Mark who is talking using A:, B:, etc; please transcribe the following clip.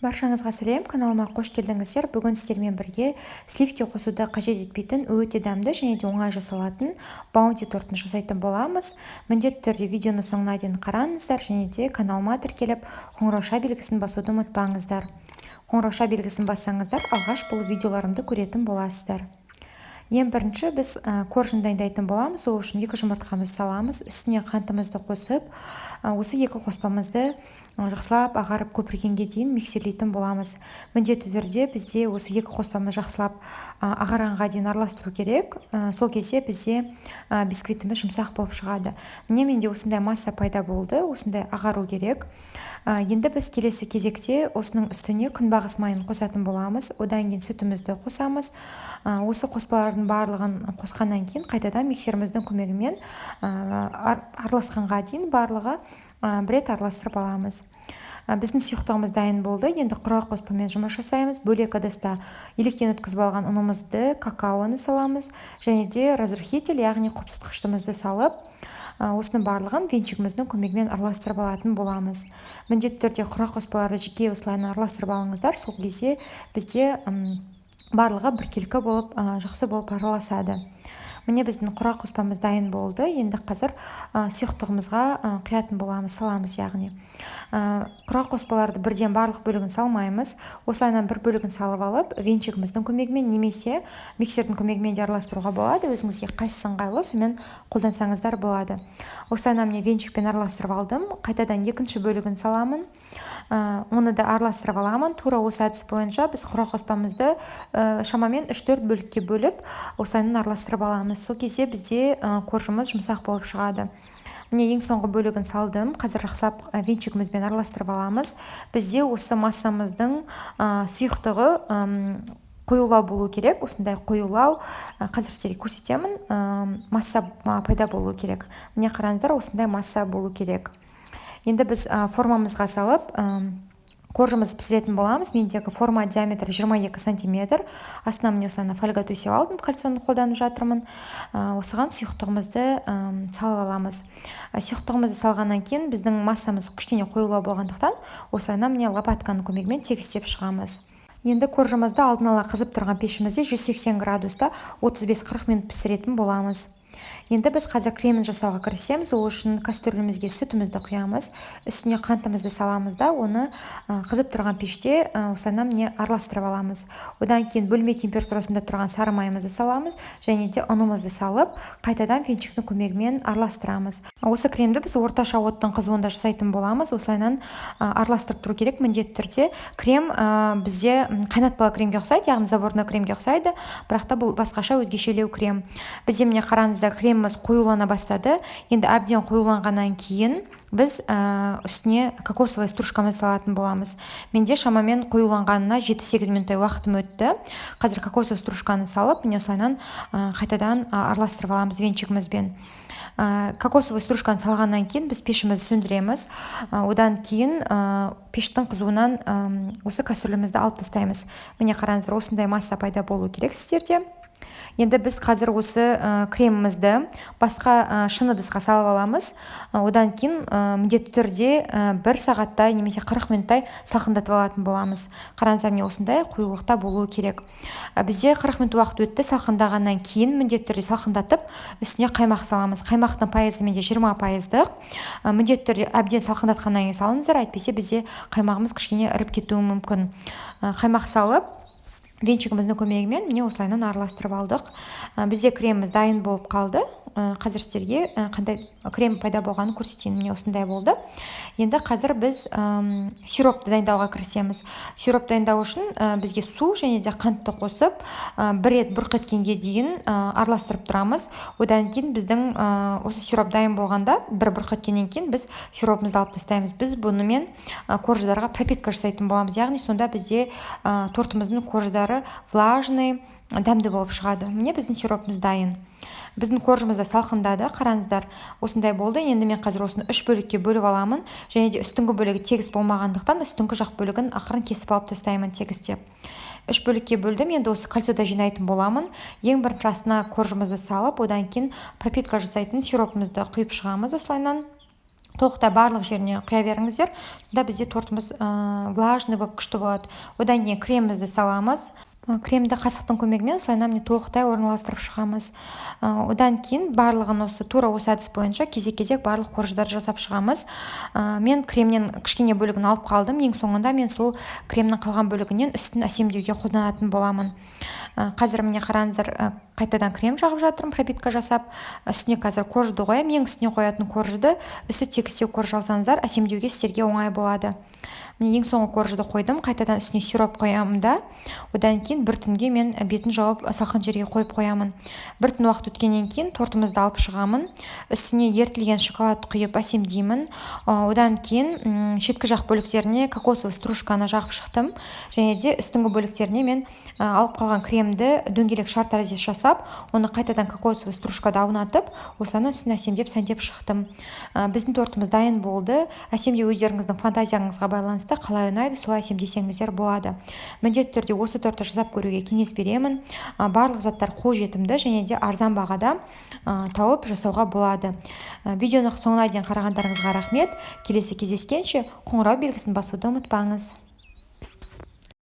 A: Баршаңызға сәлем! Каналыма қош келдіңіздер! Бүгін сіздермен бірге сливки қосуды қажет етпейтін, өте дәмді және де оңай жасалатын баунти тортын жасайтын боламыз. Міндетті түрде видеоны соңына дейін қараңыздар және де каналыма тіркеліп, қоңырауша белгісін басуды ұмытпаңыздар. Қоңырауша белгісін бассаңыздар, алғаш бұл видеоларымды көретін боласыздар. Ең бірінші біз коржын дайындайтын боламыз. Ол үшін екі жұмыртқамызды саламыз, үстіне қантымызды қосып, осы екі қоспамызды жақсылап ағарып көпіргенге дейін миксерлейтін боламыз. Міндетті түрде бізде осы екі қоспамыз жақсылап ағарғанға дейін араластыру керек. Сол кезде бізде бисквитіміз жұмсақ болып шығады. Міне, менде осындай масса пайда болды, осындай ағару керек. Енді біз келесі кезекте осының үстіне күнбағыс майын қосатын боламыз. Одан кейін сүтімізді қосамыз. Осы қоспалардың барлығын қосқаннан кейін қайтадан миксеріміздің көмегімен араласқанға дейін барлығы бір рет араластырып аламыз. Біздің сұйықтығымыз дайын болды. Енді құрғақ қоспамен жұмыс жасаймыз. Бөлек ыдыста електен өткізіп алған ұнымызды, какаоны саламыз және де разрыхлитель, яғни қопсытқышымызды салып, осының барлығын венчигіміздің көмегімен араластырып алатын боламыз. Міндетті түрде құрғақ қоспаларды жеке осылай араластырып алыңыздар. Сол кезде бізде барлығы біркелкі болып, жақсы болып араласады. Міне, біздің құрғақ қоспамыз дайын болды. Енді қазір сұйықтығымызға құятын боламыз, саламыз. Яғни құрғақ қоспаларды бірден барлық бөлігін салмаймыз. Осылайынан бір бөлігін салып алып, венчигіміздің көмегімен немесе миксердің көмегімен де араластыруға болады. Өзіңізге қайсысы ыңғайлы, сонымен қолдансаңыздар болады. Осылайынан, міне, венчикпен араластырып алдым. Қайтадан екінші бөлігін саламын, оны да араластырып аламын. Тура осы әдіс бойынша біз құрғақ қоспамызды шамамен 3-4 бөлікке бөліп, осылайынан араластырып аламыз. Сол кезде бізде коржымыз жұмсақ болып шығады. Міне, ең соңғы бөлігін салдым. Қазір жақсылап венчигімізбен араластырып аламыз. Бізде осы массамыздың сұйықтығы қоюлау болу керек, осындай қоюлау. Қазір сіздерге көрсетемін, масса пайда болу керек. Міне, қараңыздар, осындай масса болу керек. Енді біз формамызға салып, коржымызды пісіретін боламыз. Мендегі форма диаметрі 22 сантиметр. Астына, міне, осылай фольга төсеп алдым, кольцоны қолданып жатырмын. Осыған сұйықтығымызды салып аламыз. Сұйықтығымызды салғаннан кейін, біздің массамыз кішкене қоюлау болғандықтан, осылайынан, міне, лопатканың көмегімен тегістеп шығамыз. Енді коржымызды алдын ала қызып тұрған пешімізде 180 градуста 35-40 минут пісіретін боламыз. Енді біз қазір кремін жасауға кірісеміз. Ол үшін кастрюлімізге сүтімізді құямыз, үстіне қантымызды саламыз да, оны қызып тұрған пеште осылайынан, міне, араластырып аламыз. Одан кейін бөлме температурасында тұрған сары майымызды саламыз және де ұнымызды салып, қайтадан венчиктің көмегімен араластырамыз. Осы кремді біз орташа оттың қызуында жасайтын боламыз. Осылайынан араластырып тұру керек міндетті түрде. Крем бізде қайнатпалы кремге ұқсайды, яғни заварной кремге ұқсайды, бірақ та бұл басқаша, өзгешелеу крем. Бізде, міне, қараңыздар, креміміз қоюлана бастады. Енді әбден қоюланғаннан кейін біз үстіне кокосовый стружкамызды салатын боламыз. Менде шамамен қоюланғанына 7-8 минуттай уақытым өтті. Қазір кокосовый стружканы салып, міне, осылайынан қайтадан араластырып аламыз венчигімізбен. Кокосовый стружканы салғаннан кейін біз пешімізді сөндіреміз. Одан кейін пештің қызуынан осы кастрюлімізді алып тастаймыз. Міне, қараңыздар, осындай масса пайда болу керек сіздерде. Енді біз қазір осы кремімізді басқа шыны ыдысқа салып аламыз. Одан кейін міндетті түрде бір сағаттай немесе 40 минуттай салқындатып алатын боламыз. Қараңыздар, міне, осындай қоюлықта болуы керек. Бізде 40 минут уақыт өтті. Салқындағаннан кейін, міндетті түрде салқындатып, үстіне қаймақ саламыз. Қаймақтың пайызы менде 20 пайыздық. Міндетті түрде әбден салқындатқаннан кейін салыңыздар, әйтпесе бізде қаймағымыз кішкене іріп кетуі мүмкін. Қаймақ салып, венчигіміздің көмегімен, міне, осылайынан араластырып алдық. Бізде креміміз дайын болып қалды. Қазір сіздерге қандай крем пайда болғанын көрсетейін. Міне, осындай болды. Енді қазір біз сиропты дайындауға кірісеміз. Сироп дайындау үшін бізге су және де қантты қосып, бір рет бұрқ еткенге дейін араластырып тұрамыз. Одан кейін біздің осы сироп дайын болғанда, бір бұрқ еткеннен кейін біз сиропымызды алып тастаймыз. Біз бұнымен корждарға пропитка жасайтын боламыз, яғни сонда бізде тортымыздың корждары влажный, дәмді болып шығады. Міне, біздің сиропымыз дайын. Біздің коржымыз да салқындады. Қараңыздар, осындай болды. Енді мен қазір осыны үш бөлікке бөліп аламын және де үстіңгі бөлігі тегіс болмағандықтан, үстіңгі жақ бөлігін ақырын кесіп алып тастаймын тегістеп. Үш бөлікке бөлдім. Енді осы кольцода жинайтын боламын. Ең бірінші астына коржымызды салып, одан кейін пропитка жасайтын сиропымызды құйып шығамыз осылайынан. Толықтай барлық жеріне құя беріңіздер, сонда бізде тортымыз влажный болып, күшті болады. Одан кейін кремімізді саламыз. Кремді қасықтың көмегімен осылай, міне, толықтай орналастырып шығамыз. Одан кейін барлығын осы тура осы әдіс бойынша кезек-кезек барлық корждарды жасап шығамыз. Мен кремнен кішкене бөлігін алып қалдым. Ең соңында мен сол кремнің қалған бөлігінен үстін әсемдеуге қолданатын боламын. Қазір, міне, қараңыздар, қайтадан крем жағып жатырмын, пропитка жасап. Үстіне қазір коржды қоямын. Ең үстіне қоятын коржды үсті тегістеу корж алсаңыздар, әсемдеуге сіздерге оңай болады. Міне, ең соңғы коржды қойдым. Қайтадан үстіне сироп қоямын да, одан кейін бір түнге мен бетін жауып, салқын жерге қойып қоямын. Бір түн уақыт өткеннен кейін тортымызды алып шығамын. Үстіне ерітілген шоколад құйып, әсемдеймін. Одан кейін шеткі жақ бөліктеріне кокосовый стружканы жағып шықтым және де үстіңгі бөліктеріне мен алып қалған кремді дөңгелек шар тәріздес жасап, оны қайтадан кокосовый стружкада аунатып, осыны үстін әсемдеп, сәндеп шықтым. Біздің тортымыз дайын болды. Әсемдеу өздеріңіздің фантазияңызға байланысты, қалай ұнайды, солай әсемдесеңіздер болады. Міндетті түрде осы тортты жасап көруге кеңес беремін. Барлық заттар қолжетімді және де арзан бағада тауып жасауға болады. Видеоны соңына дейін қарағандарыңызға рахмет. Келесі кездескенше! Қоңырау белгісін басуды ұмытпаңыз.